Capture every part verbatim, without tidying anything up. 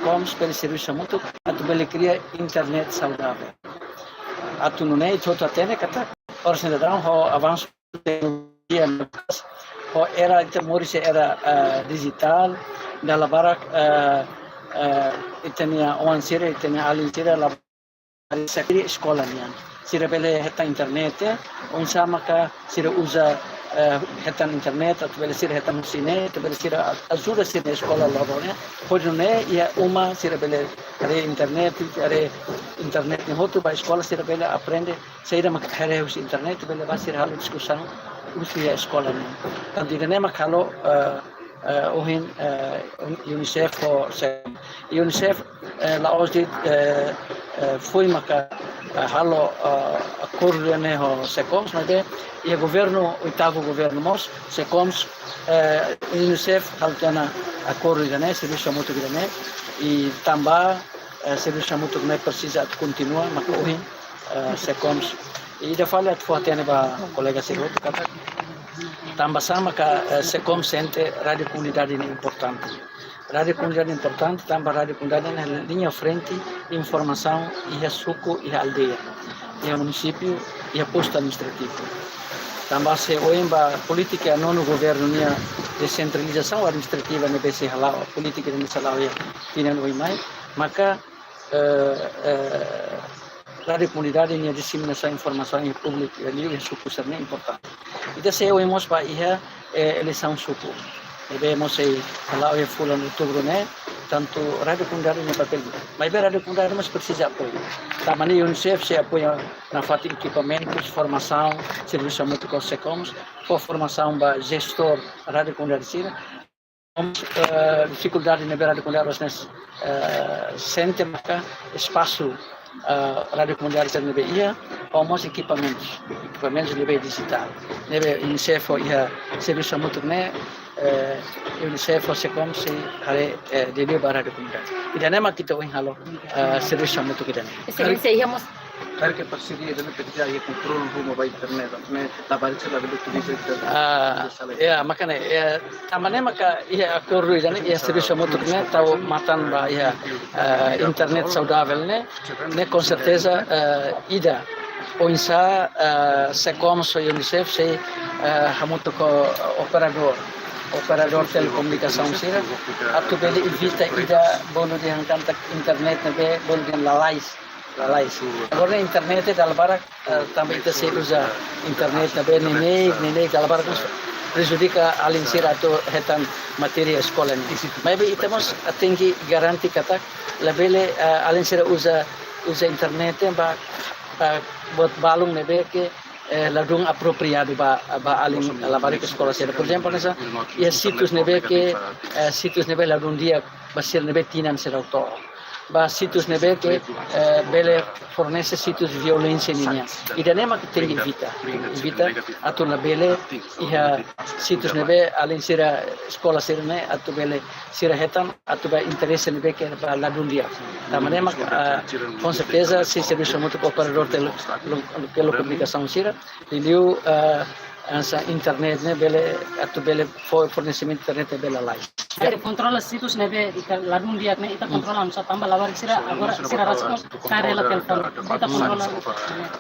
SECOMS bele servisu hamutuk atu bele kria internet saudavel. Atu nune'e ita hotu hatene katak oras ne'e daudaun ho avansu teknolojia, ho era ita moris iha era, eh, dijitál, dala barak, eh, eh, ita-nia oan sira, ita-nia alin sira la sira eskola nian. Sira bele hetan internet, eh, oinsá maka sira uza, eh, hetan internet, atu bele sira hetan husi ne'e, atu bele sira ajuda sira eskola loroloron ne'e. Hodi nune'e iha uma sira bele haree internet, haree internet nia hotu, ba eskola sira bele aprende saida maka haree husi internet, bele ba sira halo diskusaun husi iha eskola nian. Tanba ida-ne'e maka halo, eh, eh, ohin, eh, UNICEF ho SECOMS. UNICEF, eh, la'ós de'it, eh, eh, foin maka, eh, halo, eh, akordu ne'e ho SECOMS, maibé iha governu, oitavu governu mós, SECOMS, eh, UNICEF halo tiha ona akordu ida-ne'e, servisu hamutuk ida-ne'e, i tanba, eh, servisu hamutuk ne'e presiza atu kontinua, maka ohin, eh, SECOMS. I ida fali atu fó-hatene ba kolega sira hotu katak, tanba sá maka, eh, SECOMS sente rádiu komunidade ne'e importante. Rádiu komunidade importante, tanba rádiu komunidade ne'e liña frente informasaun iha suku, iha aldeia, iha munisípiu, iha postu administrativu. Tanba se ohin ba polítika nonu governu nia desentralizasaun administrativa ne'ebé sei hala'o, polítika ne'ebé sei hala'o iha tinan oin mai, maka, eh, eh, rádiu komunidade nia diseminasaun informasaun iha públiku, iha liu iha suku sira-ne'e importante. Ita sei ohin mós ba iha, eh, eleisaun suku ne'ebé mós sei hala'o iha fulan outubru ne'e, tantu rádiu komunidade nia papél. Maibé rádiu komunidade mós presiza apoiu. Tanba ne'e UNICEF sei apoia nafatin ekipamentus, formasaun, servisu hamutuk ho SECOMS, fó formasaun ba jestór rádiu komunidade sira. Temos, eh, difikuldade ne'ebé rádiu komunidade oras ne'e, eh, sente maka espasu, eh, rádiu komunidade sira ne'ebé iha, ho mós ekipamentus, ekipamentus ne'ebé dijitál. Ne'ebé UNICEF ho iha servisu hamutuk ne'e, eh, UNICEF ho SECOMS sei haree, eh, liuliu ba rádiu komunidade. Ida-ne'e mak ita ohin halo, eh, servisu hamutuk ida-ne'e. Exelénsia, iha mós Karik parseria ida-ne'e ita iha kontrolu ruma ba internet, ne'e labarik sira labele utiliza internet. Ah, ya, maka ne'e, ya, tanba ne'e maka iha akordu ida-ne'e, iha servisu hamutuk ne'e, tau matan ba iha, eh, internet saudavel ne'e, ne'e konserteza, eh, ida. Oinsá, eh, SECOMS ho UNICEF sei, eh, hamutuk ho operadór, operadór telekomunikasaun sira, atu bele evita ida bolu dehan katak internet ne'ebé bolu dehan lalais. Lalais. Agora ne'e internet dala barak, eh, tanba ita sei uza internet ne'ebé neineik, neineik dala barak mós prejudika alin sira atu hetan matéria eskola nian. Maibé ita mós tenke garante katak labele, eh, alin sira uza, uza internet ba, eh, buat balun ne'ebé ke, eh, ladún apropriadu ba, ba alin labarik eskola sira. Por ezemplu, hanesan iha sítius ne'ebé ke, eh, sítius ne'ebé ladún di'ak ba sira ne'ebé tinan seidauk to'o. Ba sítius ne'ebé ke, eh, bele fornese sítius violénsia ninian. Ida-ne'e mak tenke evita. Evita atu labele iha sítius ne'ebé alin sira eskola sira-ne'e atu bele sira hetan atu ba interese ne'ebé ke ba ladún di'ak. Tanba ne'e mak, ah, konserteza sei servisu hamutuk ho operadór tele-, lo-, telekomunikasaun sira, liuliu, ah, hanesan internet ne'e bele, atu bele fo-, fornesimentu internet ne'e bele lalais. Ita kontrola sítius ne'ebé ita ladún di'ak ne'e, ita kontrola oinsá, tanba labarik sira agora sira rasik mós kaer hela telefone. Ita kontrola.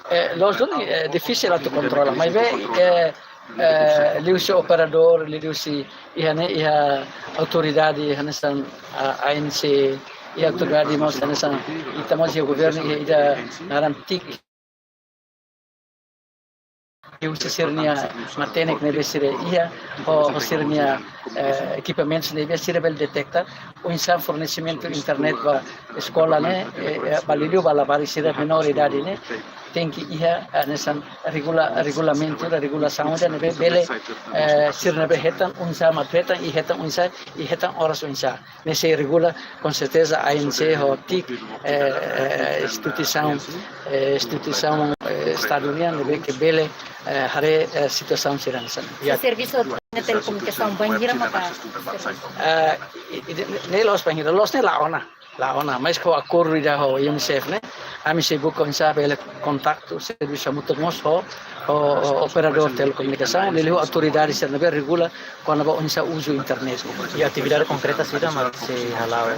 Eh, loos duni, eh, difisil atu kontrola, maibé, eh, eh, liuhusi operadór, liuhusi iha ne'e, iha autoridade, hanesan, ah, A N C, iha autoridade mós hanesan, ita mós iha governu, iha ida naran TIC, liuhusi sira-nia matenek ne'ebé sira iha, ho, ho sira-nia, eh, ekipamentus ne'ebé sira bele deteta oinsá fornesimentu internet ba eskola ne'e, eh, eh, ba liuliu ba labarik sira menór idade ne'e, tenke iha, eh, hanesan regula-, regulamentu, regulasaun ida ne'ebé bele, eh, sira ne'ebé hetan oinsá mak atu hetan, i hetan oinsá, i hetan oras oinsá. Ne'e sei regula, konserteza, A N C ho TIC, eh, eh, instituisaun, eh, instituisaun, eh, Estadu nian ne'ebé ke bele, eh, haree, eh, situasaun sira hanesan. Ya. Servisu telekomunikasaun bainhira maka? Eh, i, i, ne'e loos bainhira, loos ne'e la'o ona. La'o ona, maibé ho akordu ida ho UNICEF ne'e, ami sei buka oinsá bele kontaktu, servisu hamutuk mós ho, ho, ho operadór telekomunikasaun, liuliu autoridade sira ne'ebé regula kona-ba oinsá uzu internet. I atividade konkreta saida mak sei hala'o?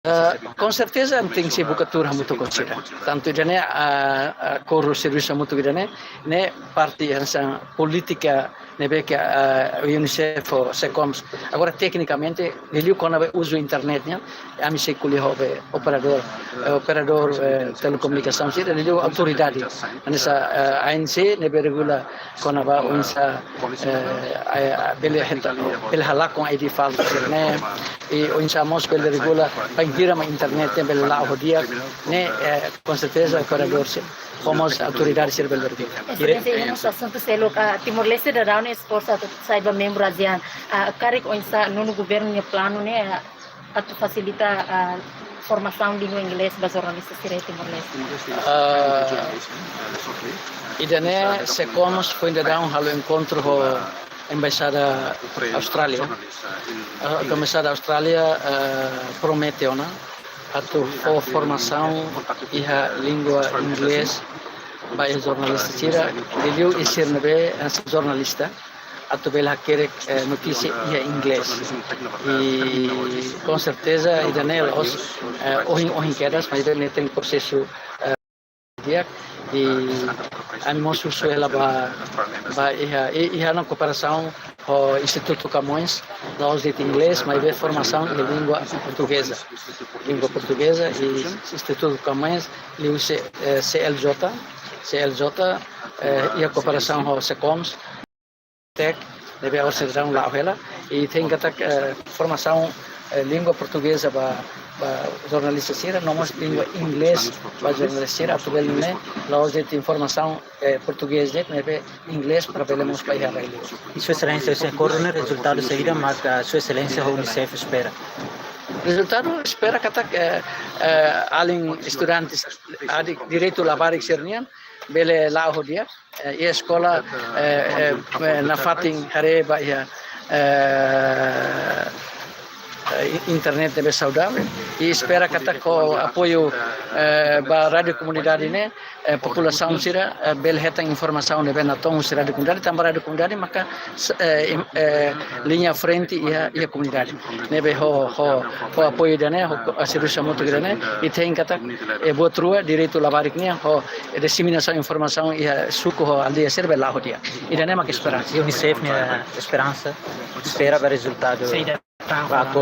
Ah, com certeza, ami tenke buka tuur hamutuk ho sira. Tantu ida-ne'e, ah, ah, koro servisu hamutuk ida-ne'e, ne'e parte hanesan polítika ne'ebé ke, ah, UNICEF ho SECOMS. Agora, teknikamente, liuliu kona-ba uzu internet nian, ami sei ko'alia ho be operadór, eh, operadór, eh, telekomunikasaun sira, liuliu autoridade. Hanesan, eh, ANC ne'ebé regula kona-ba oinsá, eh, eh, bele hetan, bele halakon ID falsu sira-ne'e, i oinsá mós bele regula bainhira mak internet ne'e bele la'o ho di'ak, ne'e, eh, com certeza operadór sira, ho mós autoridade sira bele regula. Exelénsia, iha mós asuntu seluk, ah, Timor-Leste daudaun ne'e esforsu atu sai ba membru ASEAN. Ah, karik oinsá nonu governu nia planu ne'e, ah, atu fasilita, ah, formasaun língua inglés ba jornalista sira iha Timor-Leste? Ah, ida-ne'e SECOMS foin daudaun halo enkontru ho Embaixada Austrália. Ah, Embaixada Austrália, ah, promete ona atu fó formasaun iha língua inglés ba iha jornalista sira, liuliu sira ne'ebé, ah, jornalista, atu bele hakerek, eh, notísia iha inglés. I com certeza ida-ne'e la'ós, eh, ohin, ohin kedas, maibé ne'e tenke prosesu, eh, di'ak. I ami mós husu hela ba, ba iha, i, iha ona kooperasaun ho Institutu Camões, la'ós de'it inglés, maibé formasaun iha língua portugeza. Língua portugeza i Institutu Camões, liuhusi, eh, CLJ, CLJ, eh, iha kooperasaun ho SECOMS, tek, ne'ebé orsida la'o hela, i tenke katak, eh, formasaun, eh, língua portugeza ba, ba jornalista sira, no mós língua inglés ba jornalista sira, atu bele nune'e, la'ós de'it formasaun, eh, portugés de'it, ne'ebé inglés para bele mós ba iha rai-li'ur. I Sua Exelénsia, se akordu ne'e rezultadu saida mak Sua Exelénsia ho UNICEF espera? Rezultadu espera katak, eh, eh, alin estudantes, ah, di-, direitu labarik sira-nian, bele la'o ho di'ak, eh, iha eskola, eh, eh, eh, nafatin haree ba iha, eh, eh, internet ne'ebé saudavel. I espera katak ho apoiu, eh, ba rádiu komunidade ne'e, eh, populasaun sira, eh, bele hetan informasaun ne'ebé natoon husi rádiu komunidade, tanba rádiu komunidade maka, eh, im-, eh, liña frente iha, iha komunidade. Ne'ebé ho, ho, ho apoiu ida-ne'e, ho, ho servisu hamutuk ida-ne'e, i tenke katak, eh, buat rua direitu labarik nian, ho diseminasaun informasaun iha suku ho aldeia sira bele la'o ho di'ak. Ida-ne'e mak esperansa. I UNICEF nia esperansa, espera ba rezultadu, ba akordu.